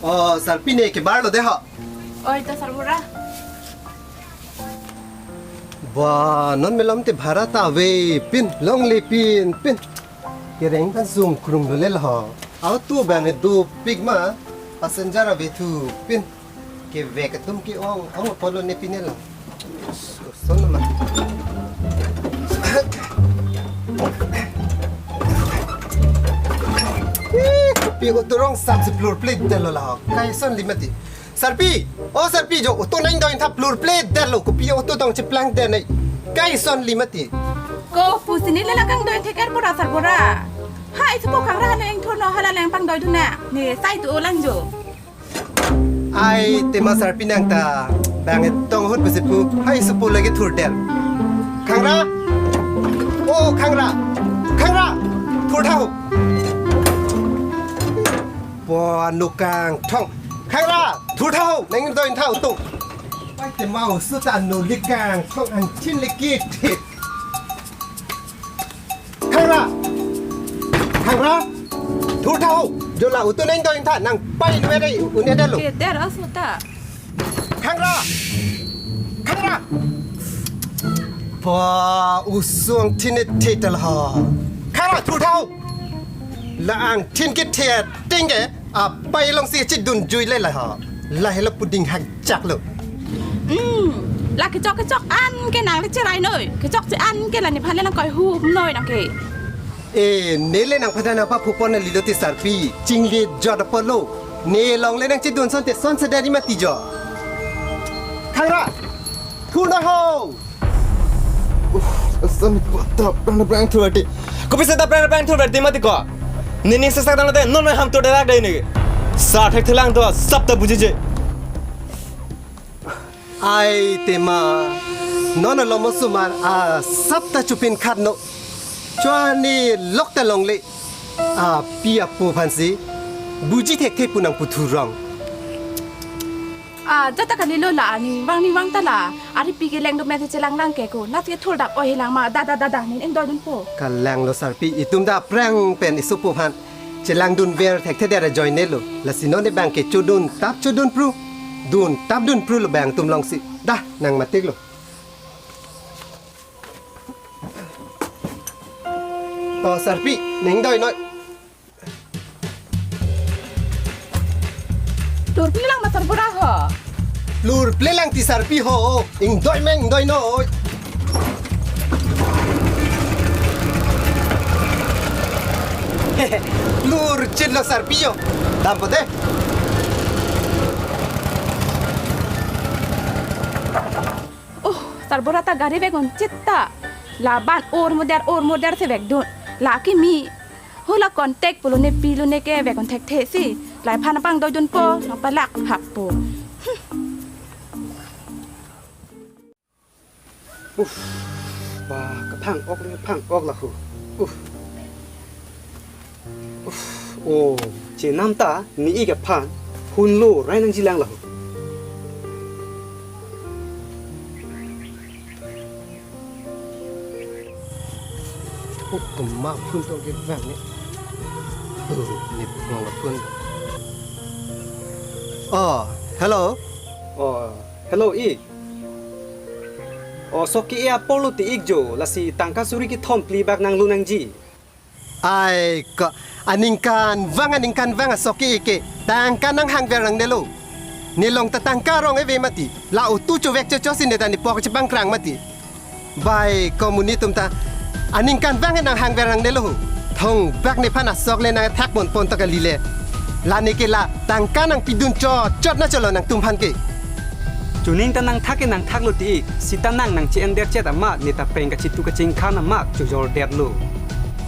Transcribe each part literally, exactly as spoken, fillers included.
Oh, sarpi ne kebar lo de ho. Oi, ta sarbura. Ba, non malom te bhara ta avepin, longle pinpin. Kereng aphan sungkrung lo le ho. Auto abang dopik ma, passenger ave thupin. Kevek atum ke-ong, ong apotlo ne pine lo. Son ma. Eh, kopi auto rong sam si plur plate detlo la ho. Kaisonli mati. Sarpi, oh sarpi jo, auto nangdoi tha plur plate detlo, kopi auto tong cheplang det nai. Kaisonli mati. Ko pusi ne le la kangdoi theker pura sarbura. Hai, isopo Khangra le ingthurnon, hala le nangpangdoidun nang. Ne sai tu olang jo. Ai, tema sarpi nang ta. Bang tong ahut pusi pu. Hai, isopo lake thur det. Khangra. Oh, Khangra. Khangra. Thur tha ho. Bo nukang thong. Khangra. Thur tha ho. Nangdoi tha auto. Ai, tema auto ta nuli kangthong, angthin le kithit. Khangra! Khangra! Thur tha ho! Jo la auto nangdoi tha, nangpai inut ave, un-e detlo. Ke der aso ta. Khangra! Khangra! Ba, auto angthin kethe ta la ho. Khangra, thur tha ho! La angthin kethe ateng ke, apai alongsi chedunjui le la ho. Lahelo puding hakchak lo. Hmm, la kechok kechok an ke nang le cherai noi. Kechok che an ke la nephan le nangkoi hu noi nang ke. Eh, ne le nangphan nangpaphupon neli lo te sarpi. Chingli jot apotlo. Ne along le nangchedun asonte sonse deri mati jo. Khangra. Thur tha ho. Uff, asam ko ta prang prang thur ati. Kopi seta prang prang thur ati mati ko. Nini sesak tang te non me ham tur dak dai ni. Sa thek thelang to sap ta bujije. Ai tema. Non alom osomar asap ta chupin khatno. Chua ne lok ta longle. Api apo aphansi. Buji thekthe pu nangputhu rong. Ah, jata kalilo la, ning vang ning vang ta la. Ari pi keleng do mete chelang lang ke ko. Nat ke thur dak oi lang ma, da da da da, ning ingdoi dunpo. Kalang lo sarpi, itum ta aphrang pen isopo aphan chelangdun ver thekthe der ajoine lo. Lasi non ne bang ke chodun tap chodun pru. Dun tap dun pru lo bang atum alongsi. Dah, nang matik lo. Oh, sarpi, ning doi noi. Plur ple lang ma sarbura ho. Plur ple lang ti sarpi ho. Ingdoi ma ingdoi noi. Plur chit lo sarpi jo. Dampo te. Oh, sarbura ta gari vek un chit ta. Laban or moder or moder si vekdun. La kimi. Hula contact pulo ne pi lo ne ke vek un thekthe si. Laiphan nangpangdoi dunpo, nangpalak happo. Uff, ba, kaphang ok le kaphang ok la ho. Uff. Uff, oh, chenam ta, ne-ik aphan, phone lo, rai nangjilang la ho. Oh, kema phone tong ke bang ne. Oh, ne phone la phone. Oh, hello. Oh, hello, ik. Oh, sok ke-e apor lo ti ik jo, lasi tangka suri kethom phli bak nanglo nangji. Ai ko, aningkanvang, aningkanvang asok ke-e ke, tangka nanghangver nangnelo. Ne along ta tangka rong ave mati, la auto chovek chocho si ne ta ne pok chepangkrang mati. Bai ko monit atum ta, aningkanvang nanghangver nangnelo ho. Thongbak nephan asok le nangthak ponpon ta kali le. La ne ke la tangka nangpidun chotchot na cholo nangtum aphan ke. Chuning ta nangthak ke nangthak lo ti ik, sita nang nangche-en der chet amat, ne ta peng kachitu kachingkhan amat chojor detlo.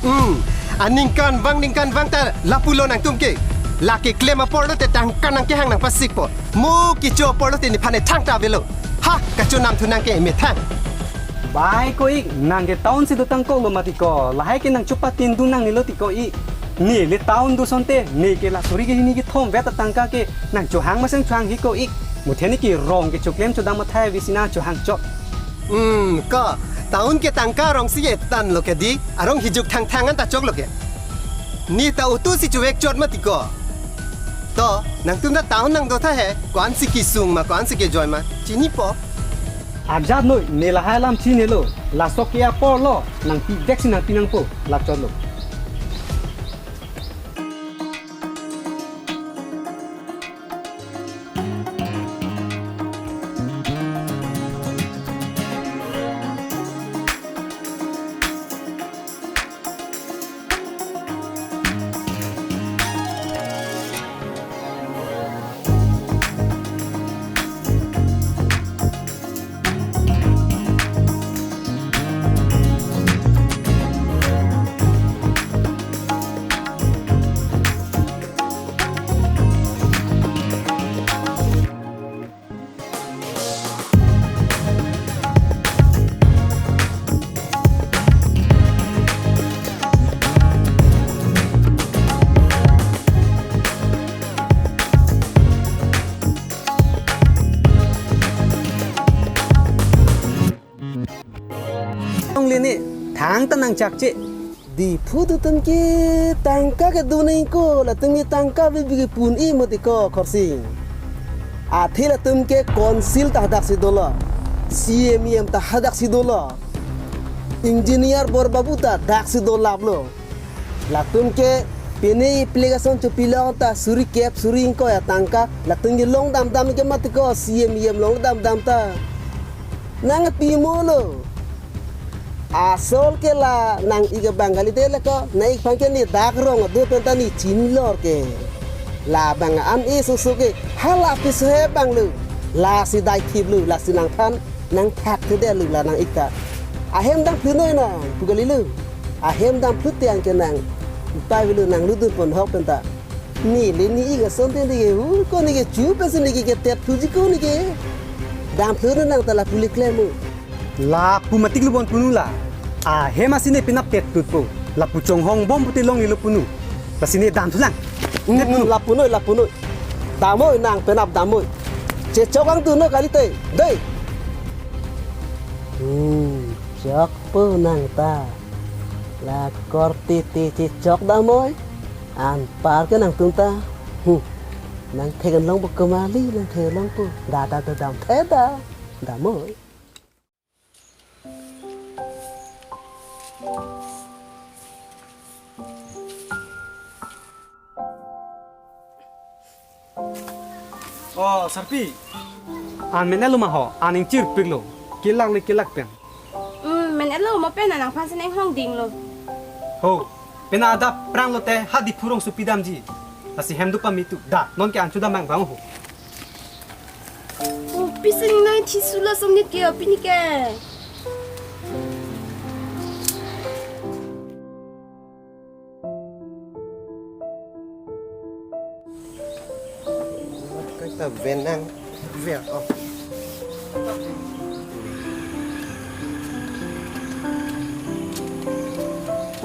Hmm, aningkanvang ningkanvang ta lapulo nangtum ke. La keklem apor lote tangka nangkehang nangpasikpo. Mo kecho apor lote nephan ethang ta avelo. Ha, kachonam thu nang ke methang. Bai ko ik, nang ke town si dotang kok lo mati ko, lahai ke nang chupatindun nangnelo ti ko ik. Ne le town do asonte, ne ke la suri kehini kethom vet atangka ke, nang chohang masang chohangji ko ik. Muthe ne ke rong ke choklem chodam mathai ave si nang chohang chok. Hmm, ko, town ke tangka rong si etan lo ke di, arong hijuk thangthang an ta chok lo ke. Ne ta auto si chovek chot mati ko. To, nangtum ta town nangdo tha he, ko-ansi kesung ma, ko-ansi kejoi ma, chinipo. Ajat noi, ne lahai alam chinilo, laso ke apor lo, nangpi vek si nangpi nangpo, lachot lo. Longle ne, thangta nangchakche. Diphu atum ke tangka kedo nangji ko, latum ke tangka avebi ke pun-i mati ko Khorsing. Athe latum ke council ta hadaksi dolo. C E M, E M ta hadaksi dolo. Engineer Bor Babu ta daksi dolaplo. Latum ke pine application chopilong ta suri kep suri ingkoi atangka. Latum ke long damdam ke mati ko C E M, E M long damdam ta. Nangpi mo lo. Asol ke la nang-ik abang kali te la ko, nang-ik aphan ke ne dak rong adu pen ta ne chinilor ke. Labang an e soso ke, hala piso he abang lo. Lasi dai thip lo, lasi nangphan, nangthak thedet lo la nang-ik ta. Ahem dam phlu noi nang, pu kali lo. Ahem dam phlu te anke nang, upai avelo nang lutdun pon ahok pen ta. Neli ne-ik ason te neke hu ko neke chu pensi neke ketet thuji ko neke. Dam thu nang ta lapu le klem mo. Lapu matik lubon punu la. Ahem asi ne penap tet tutpo. Lapu chonghong bom pute longlelo punu. Lasi ne dam thulang. Hmm, ne punu. Hmm, lapu noi, lapu noi. Dam noi nang penap dam noi. Chechok angdun noi kalite. Dei. Hmm, chokpo nang ta. La korte te chechok dam noi. Anpar ke nangtum ta. Hmm. Nang thegan longpo kemali, nang thegan longpo. Da, da, da, dam the da. Dam noi. Oh, Sarpi. An men-et lo ma ho, an ingchirpiklo. Kelak le kelak pen. Hmm, men-et lo ma pen nangphan si nang hong dinglo. Ho, pen adap prang lote ha Diphu rongsopi damji. Lasi hem do pame tu. Da, non ke an chu dam abang ho. Oh, pisi nang thi sulo som ni ke, pini ke. Kata venang, ver, oh.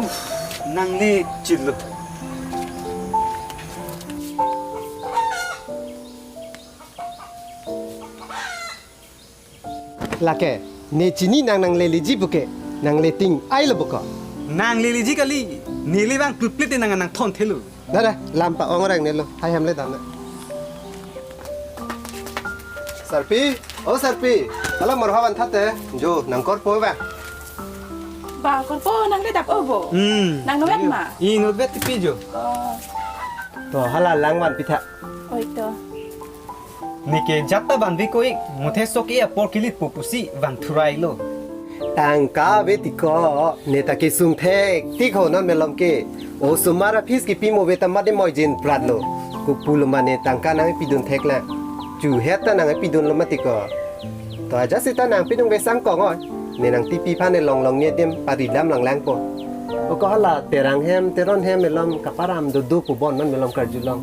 Uf, nang ne chilo. Lake, ne chini nang nangleleji puke, nangle ting-ai lo puko. Nangleleji kali, neli bang kluplit nang nangthon thelo. Dada, lam pa-ong orang nelo, hai hem le dam na. Sarpi, oh Sarpi, hala morha van thate, jo, nang korpo ba. Ba, korpo nang le dap o bo. Hmm. Nang novet ma? I novet tipi jo. Oh. To, hala lang van pitha. Oi to. Neke jat ta vanve ko-ik, muthe sok e apor kelitpo pusi van thurai lo. Tangka ave tiko, ne ta kesung thektik ho non malom ke. Osomar a-fees kepi mo ave ta mate moi jin prat lo. Kopulo mane tangka nangpidun thek la. Chuhet ta nangpidun lo mati ko. To ajat seta nangpidun ve sang kong oi. Ne nangtipi aphan ne longlong ne adim pari dam langlangpo. O ko hala Terang hem, Teron hem malom kaparam dodo pu bon non malom karjulong.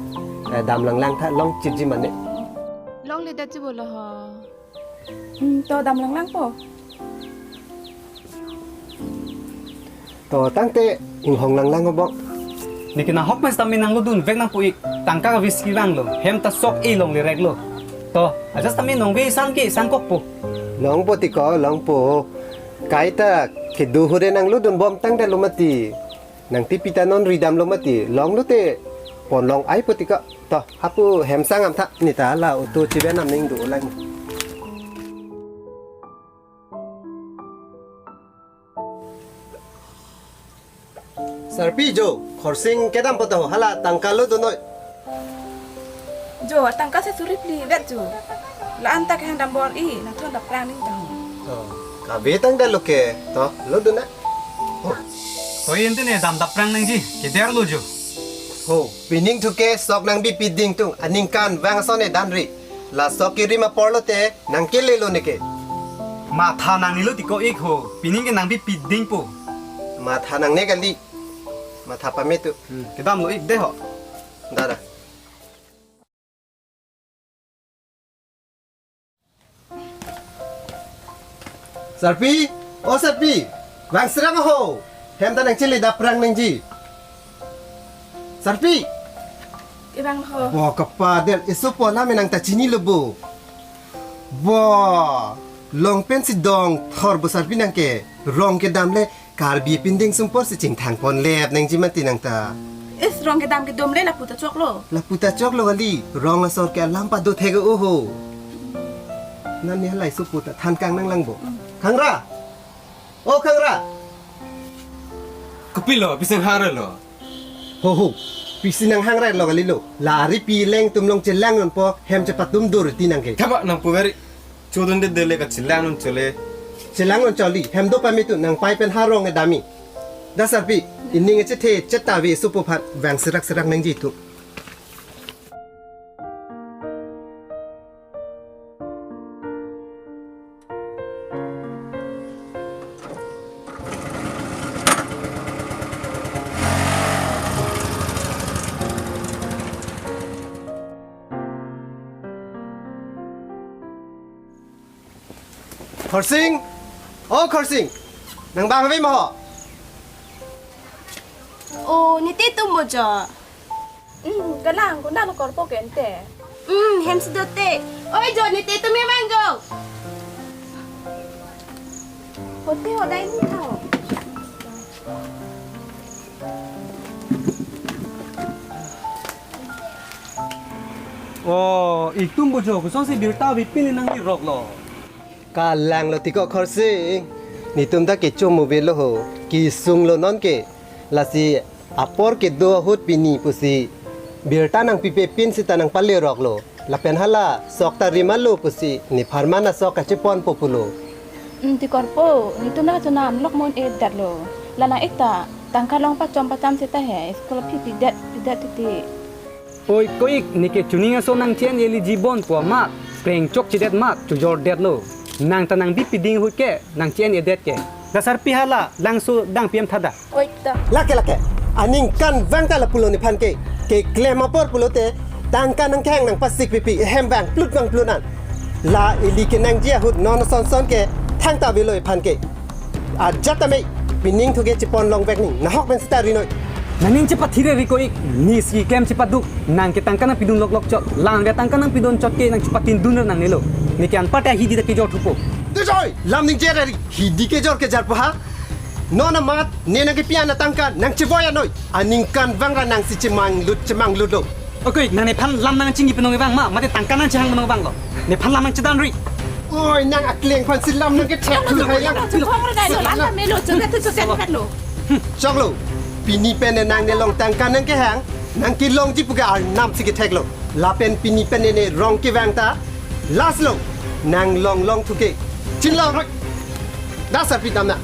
Eh, dam langlang tha long chirji mane. Longledet ji bolo ho. Hmm, to dam langlangpo. To tangte inghong langlang o bo. Neke nahok mes tame nanglodun vek nangpo-ik, tangka ka whisky vanglo, hem ta sok e longle rek lo. To, ajat tame nongve san ke sangkokpo. Longpo tiko, longpo. Kaita kedo hure nanglodun bom tangdet lo mati. Nangtipi ta non ridam lo mati. Longlo te. Ponlong ai putika. To, hapu hem sang amtha, neta la auto chiben nam ning dolang. Sarpi jo, Khorsing kedam poto hala tangka lo donoi. Jo, tangka se suri phli vet jo. La-an ta kehang dam bor-i, nangthon dapprang ning ta ho. Oh, kave tang dalo ke, to, lo dona. Oh. Koi ente ne dam dapprang nangji, keder lo jo. Ho, pining thu ke sok nangbipi ding tung, aningkanvang ason ne danri. La sok kerim apor lote, nangkele lo neke. Matha nangnelo tiko ik ho, pining ke nangbipi ding po. Matha nangne kali. Matha pame tu. Hmm, kedam lo ik de ho. Dada. Sarpi, o Sarpi, vang serang ho. Hem ta nangchele dapprang nangji. Sarpi. Kevang ho. Bo kapadet, isopo alam nang ta chinilo bo. Bo, long pensi dong thor bo Sarpi nang ke. Rong kedam le Karbi pinding sumpor si chingthang ponlep nangji mati nang ta. Is rong kedam kedom le lapu ta choklo. Lapu ta choklo kali, rong asor ke alam pado thek oho. Nani halai supu ta than kang nanglang bo. Mm. Khangra. O Khangra. Kopilo, pisi nanghangre lo. Ho ho. Pisi nanghangre lo kali lo. La ari pi leng tum long chelang non po hem chepatum dur ti nang ke. Thaba nang pu veri. Chodun de dele ka chelang non chole. Chelang non choli. Hem do pame tu nang pai pen ha rong kedam-i. Da Sarpi, ining chethe chetave supu phat vang serak serak nangji tu. Khorsing, o Khorsing, nang bang ave mo? O, niti tum bo jo. Hmm, kalang, kona lo korpo kente. Hmm, hem si dote. Oi jo, niti tum ya bang jo. Hote hodai ni thao. O, itum bo jo, kosonsi birta bipin nangli rok lo. Kalang lo tiko Khorsing. Nitum ta kecho mo be lo ho. Kisung lo non ke. Lasi apor kedo ahut pini pusi birta nangpipe pin sita nangpale rok lo. Lapen hala sok ta rima lo pusi ne pharman asok kachepon po pulo. Hmm, ti korpo, nitum na chonam lok mon e dat lo. La nang-ik ta tangka long pachom pacham sita he, school fee pidet, pidet titi. Oi, ko-ik, neke chuning aso nang chen eli jibon po mat, preng chok chidet mat, chujor det lo. Nang ta nangbipi ding ahut ke, nang chen edet ke. Da Sarpi hala, langso dang P M thada. Oi ta. Lake, lake. Aningkanvang ta lapulo nephan ke. Keklem apor pulote, tangka nangkehang nangpasik pipi, hem vang plut vang plut an. La ili kenangji ahut non son son ke, thangta avelo ephan ke. Ajat tame, pining thu ke chepon longvek ning, nahok pen sita rinoi. Nangning chepathire ri ko-ik, nisi klem chepaduk, nang ke tangka nangpidun loklok chot, lang ke tangka nangpidun chot ke nang chepatindun nangnelo. Neke anpar ta hidi ta kejor thupo. Dejoi, lam ningje ri, hidi kejor kejar po ha. Non amat, ne nangkepi-an atangka, nangchevoi anoi. Aningkanvang ra nangsi chemanglut, chemanglut lo. Oi ko-ik, nang nephan lam nangchingki penong vang ma, mate tangka nangchehang penong vang lo. Nephan lam nangchedan ri. Oi, nang akleng aphan si lam nangkethek thu hai lang. Choklo, choklo, choklo, choklo. Choklo, pini pen ne nangne long tangka nangkehang, nangkelongji pu ke arnam si kethek lo. Lapen pini pen ne rong kevang ta, last lo, nang long long thu ke. Chinlong. Da Sarpi damna.